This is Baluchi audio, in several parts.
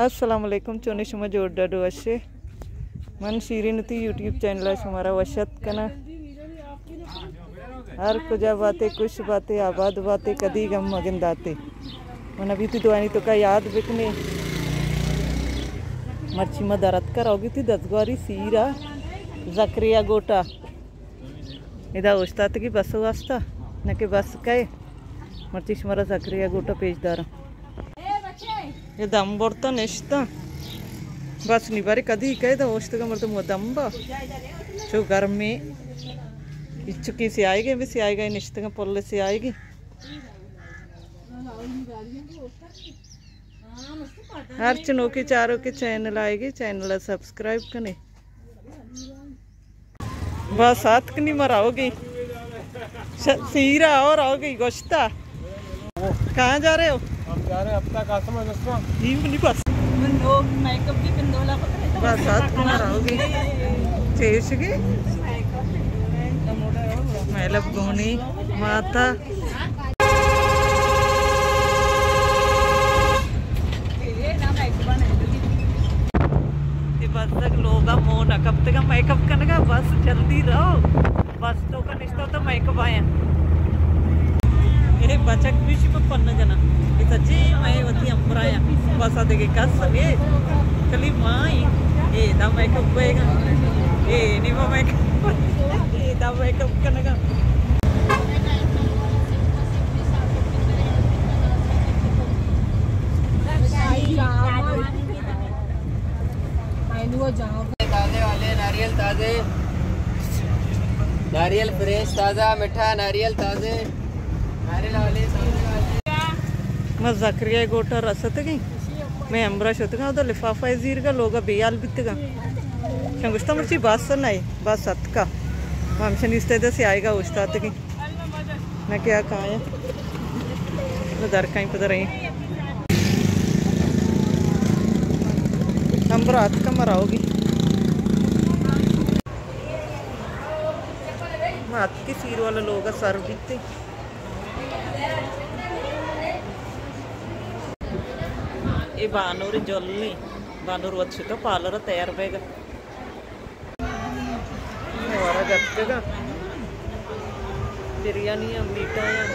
السلام علیکم، چونے شما؟ جوڑ ڈاڈو وشے؟ من شیرین تی یوٹیوب چینل ءَ شمارا وش اتک کناں۔ ہر کجا باتے، خوش باتے، آباد باتے، کدی غم مگنداتے۔ من ابھی تی دوانی تو کا یاد بکنے۔ مرچی ما درت کر اوگی تی دزگواری سیرا زکریا گوٹا۔ ادا اوشتاتگی بس واسطہ، نہ کہ بس کئے۔ مرچی شمارا زکریا گوٹا پیش داراں۔ اے دم برتا نشتا۔ بس نی بارے کدی کئے دا اوشتگا مردم و دم با۔ چو گرمی۔ اچو کی سی آئے گئے، بس آئے گئے نشتگا پل سی آئے گئے۔ ہر چنوکے چاروکے چینل آئے گئے، چینل سبسکرائب کنے۔ بس آتکنی ما رہوگی۔ ش-، سیرا اور رہوگی گوشتا۔ کہاں جا رہے ہو؟ ہم جا رہے ہیں ہفتہ قاسم دوستوں۔ جی منی بس۔ من لوگ میک اپ بھی پندولا پکڑے تو بس آتکنی ما رہوگی۔ چیشگی؟ میک اپ پندولا۔ مہلب گونی ماتا۔ اے بزگ لوگا مون ءَ کپتگا میک اپ کنگا، بس جلدی رو، بس توکا نشتو تو میک اپ آیا۔ اے بچک بھی شی پن جنا، اے سچی میں وتی امبرایا، بس آ دیگه کس نے، کلی مائی، اے دا میک اپ ہوئے گا، اے نیما میک اپ، اے دا میک اپ کنگا۔ تازے والے ناریل تازے، ناریل فریش تازہ میٹھا ناریل تازے، ناریل والے تازے والے۔ ما زکریا گوٹا رستگیں، میں امبرا شتگاں، ادا لفافہ زیرگا لوگا بیال بیتگاں۔ شن گوشتا مرچی بس نئے، بس اتکا۔ ما ہمشن ایستے دے سی آئیگا اوشتاتگیں۔ نہ کیا کایا۔ نہ در کائیں پدر ایں۔ امبرا اتکا ما رہوگی۔ ما اتکی سیر والا لوگا سر بیتے۔ اے بانور جلیں، بانور وت شتو پالر تیار بیگا۔ ورگ اتکگا۔ بریانی ہم میٹھا ہم۔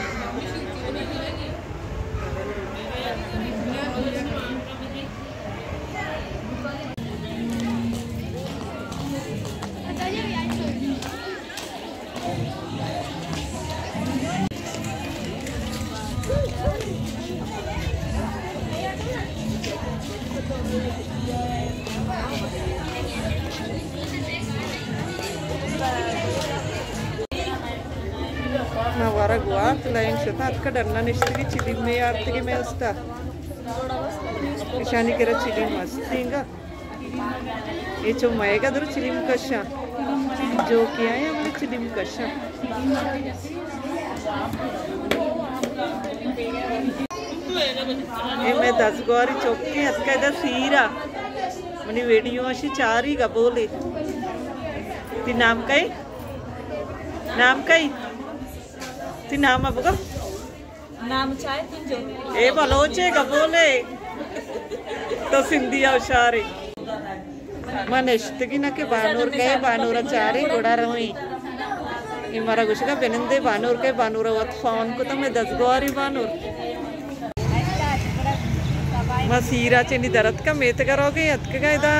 ما ورگ وارت، لائن شتاں، اتکا ڈنا نشتگی، چلیم میں آرتگی میں استا۔ اشانی کرا چلیم است انگا۔ اے چو مئیگا درو چلیم کشاں۔ جو کہ آیا ہمیں چلیم کشاں۔ اے میں دزگواری چوکی اتکا ادا سیرا۔ منی ویڈیو اشی چاری گا بولے۔ تی نام کئی؟ نام کئی؟ تی نام بگو۔ نام چائے تنجو۔ اے بلوچے گبولے۔ تو سندھی او شارے۔ من اشتگی نہ کہ بانور کئے، بانور چارے گڑا رویں۔ اے مارا گوشگا بنندے بانور کئے، بانور وت فون کو تو میں دزگواری بانور۔ ما سیرا چنی درت کا میتگا روگے اتکگا ادا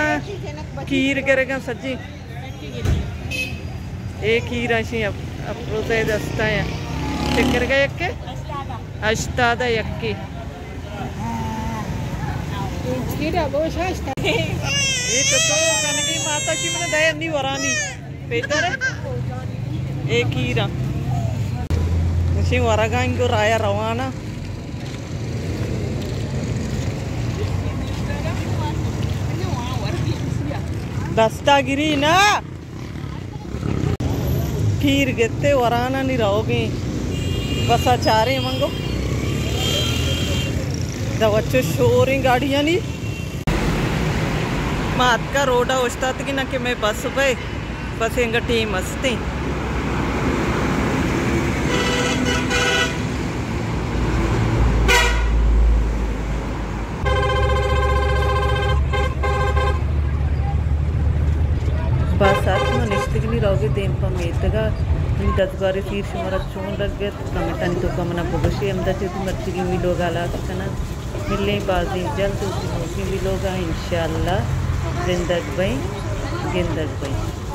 کیر گرگا سجی۔ اے کیراں شی اپ-، اپروزہ دستا ہیں۔ چکر گئے یکے؟ ہشتاد یکے۔ اے تو تو کنگی ماتا شی من دے انی ورانی۔ پیدر اے کیراں۔ شی ورگا انگو رایا روانا۔ دستا گری نا۔ کیر گتے ورانانی روگیں۔ بسا چاریں منگو۔ دا وچو شوریں گاڑیانی۔ ما اتکا روڈا اوشتاتگی نہ کہ میں بس بے۔ بس انگا ٹیم استیں۔ روگے دیم پہ میتگ ءَ۔ منی دزگواریں سیر شمارا چون لگت؟ کمنٹانی توکا منا بگوشے۔ ہمدا چہ وتی مرچیگیں ویلوگ ءَ ہلاس کناں۔ ملیں بازیں جلد وتی نوکیں ویلوگ ءَ انشاءاللہ۔ زندگ بئیں، گندگ بئیں۔